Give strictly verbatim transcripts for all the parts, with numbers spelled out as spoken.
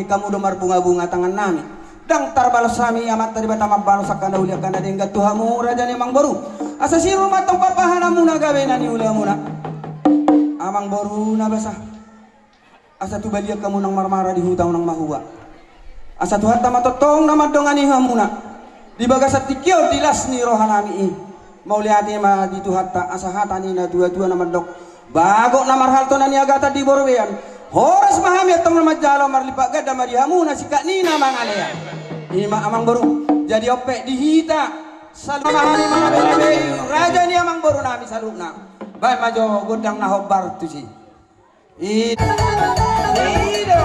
Hamu do marbungabunga tangannami. Ndang tarbalos hami, Amanta Debata mambalos angka na uli angka na denggan tu hamu, raja ni amangboru. Asa sirur ma antong papahananmuna gabe na niulamuna, amangboru na basa. Asa tu balian hamu unang marmara, di huta unang mahua. Asa Tuhanta ma tongtong na mandongani hamuna di bagasan tingki on, di las ni rohanami i. Mauliate ma di Tuhanta, asa hata ni natuatua na mandok: Bagot na marhalto na niagatan di borbean, horas ma hami antong na manjalo, marlipat ganda ma di hamu na singkat ni na mangalean. I ma, amangboru. Jadi on pe di hita saluhutna ma hami mangabe-ngabe, raja ni amangborunami saluhutna. Baen ma jo gondang na hombar tusi. I, i do.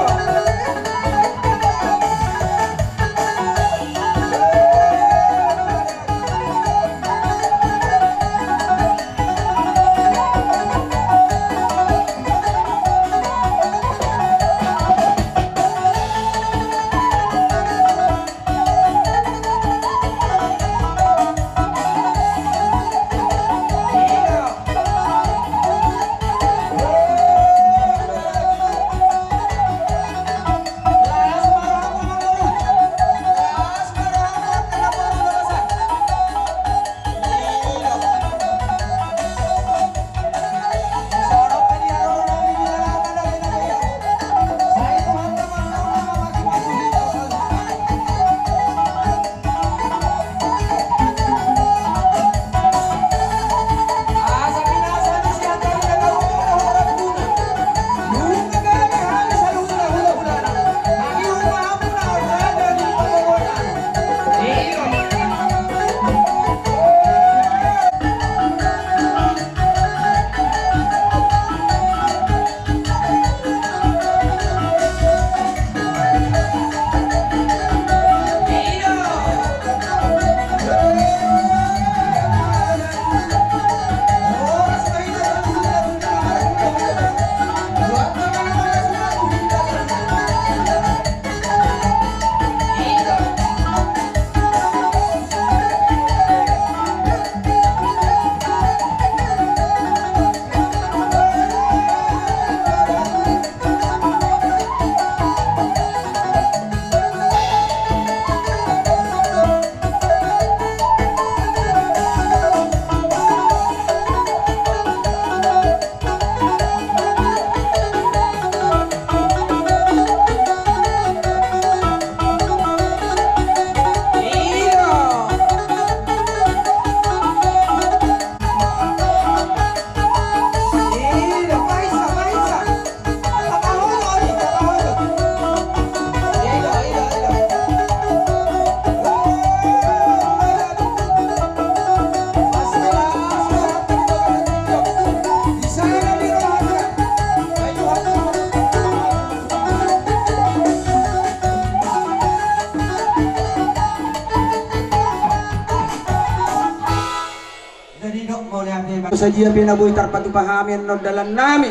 Jadi dok, mauliate ma. Sadia pe na boi tarpatupa hami annon dalannami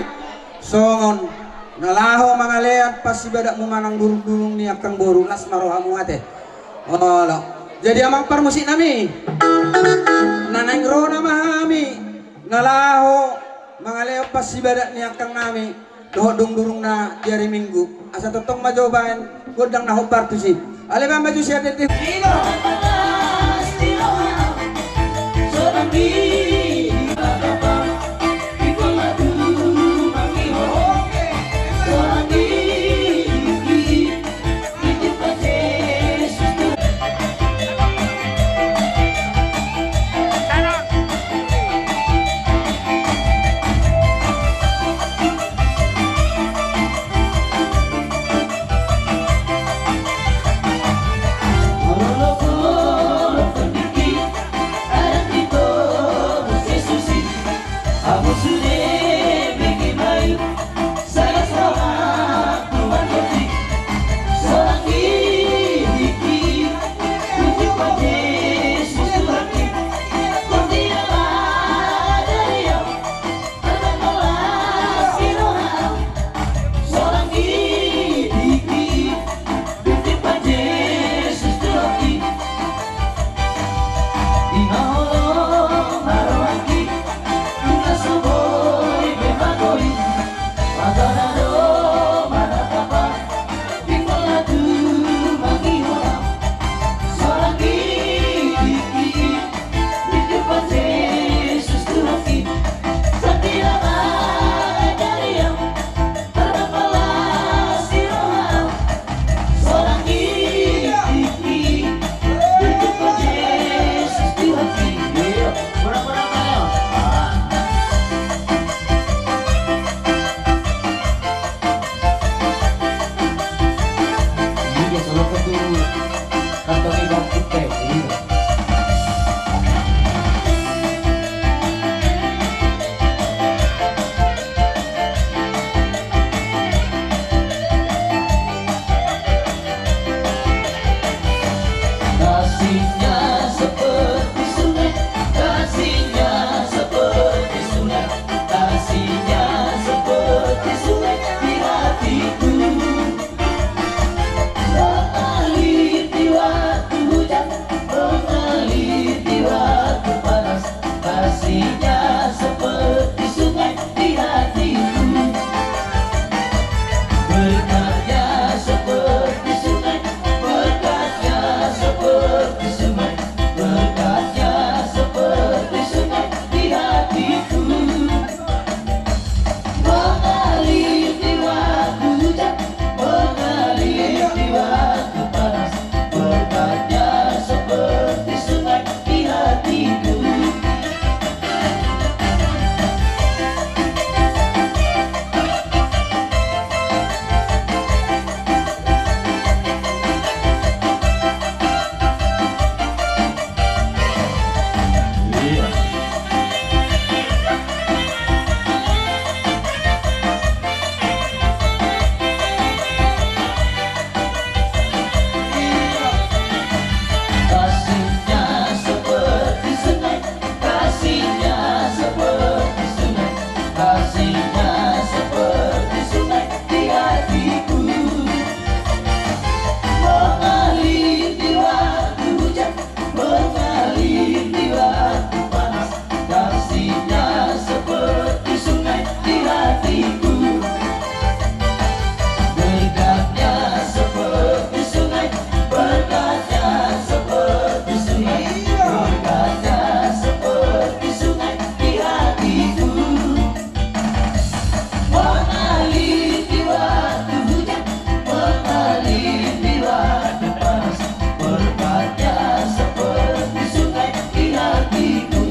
songon na laho mangalean pansibadatmu manang durungdurung ni angkang boru, las ma rohamu ate. Olo. Jadi amang parmusiknami, na naeng ro nama hami na laho mangalean pansibadat ni angkangnami dohot durungdurungna di ari Minggu. Asa tongtong ma jo baen gondang na hombar tusi. Ale baen ma jo sian dende. Berkatnya seperti sungai di hatiku. Berkatnya seperti sungai, berkatnya seperti sungai, berkatnya seperti sungai di hatiku. Mengalir di waktu hujan, mengalir di waktu panas, berkatnya seperti sungai di hatiku. Kasihnya seperti sungai, kasihnya seperti sungai, kasihnya seperti sungai di hatiku. Mengalir di waktu hujan, mengalir di waktu panas, kasihnya seperti sungai di hatiku. Berkatnya seperti sungai, berkatnya seperti sungai, berkatnya seperti sungai di hatiku. Mengalir di waktu hujan, mengalir di waktu panas, berkatnya seperti sungai di hatiku.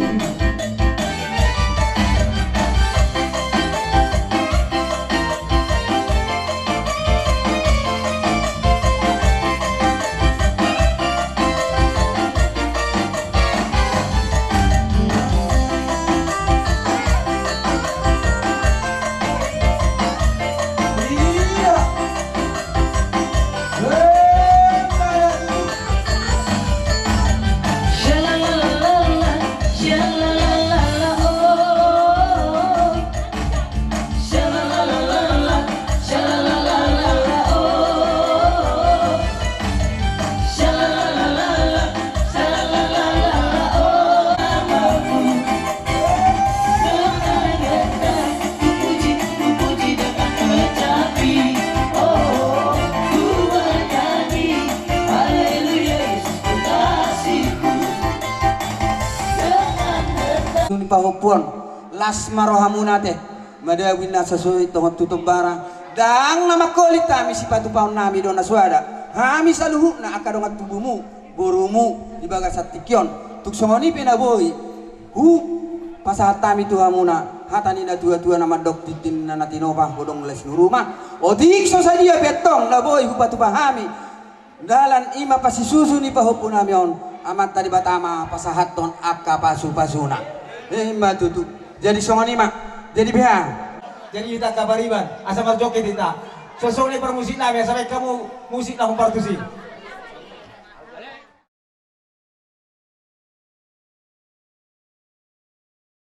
Nuni pahompuon, las ma rohamuna ate. Madabu inna sasoi tongon tutung bara. Ndang na mangkolit hami, sipatupaonnami do na soada. Hami saluhutna angka dongan tubumu, borumu di bagasan tingki on. Tung songon i pe na boi hupasahat hami tu hamuna hata ni natuatua na mandok, tintin na tinopa godang las ni ruma. Otik so sadia pe antong na boi hupatupa hami dalan, i ma pasisusu ni pahompunami on. Amanta Debata ma pasahathon angka pasupasuna. I ma tutu. Jadi songon i ma. Jadi beha. Jadi hita angka pariban, asa marjoget hita. Sosok ni parmusiknami, asa baen hamu musik na hombar tusi.